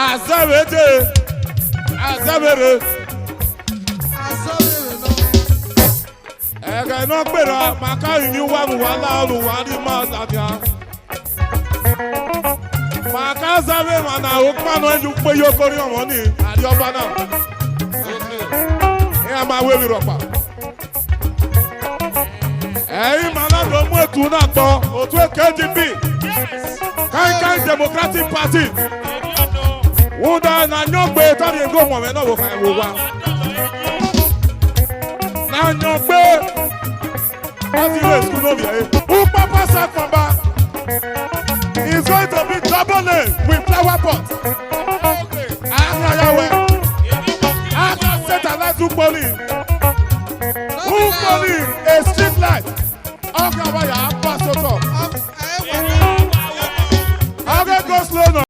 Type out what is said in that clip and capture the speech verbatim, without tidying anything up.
Azẹvbe dee, azẹvbe rre. Ẹghẹ ne ọ gberra, ma ka rinmwian uwa ne uwa la, ne uwa rhie ima ladian. Ma ka zẹ avbe emwa ne aro kpa nọ ye ukpe ye okorriọnmwọ ni, Arriọba na. Iran ma wẹ vbe rhọkpa. Ẹ i re ima na do mu etu na kpọ, otu K D P, Kain Kain Democratic Party. Rhunmwuda ne ayọn gbe, te a rhie ghe ọmwẹ ne ọ vbe kha ẹvbo owa. Ne ayọn gbe, ọ ti rre school ne ovbi ẹre. Ukpakpa sa kpọnba. It's going to be trouble with flower pot. A khian ya wẹ. A khian satellite ukpo ni. Ukpo ni, a street light.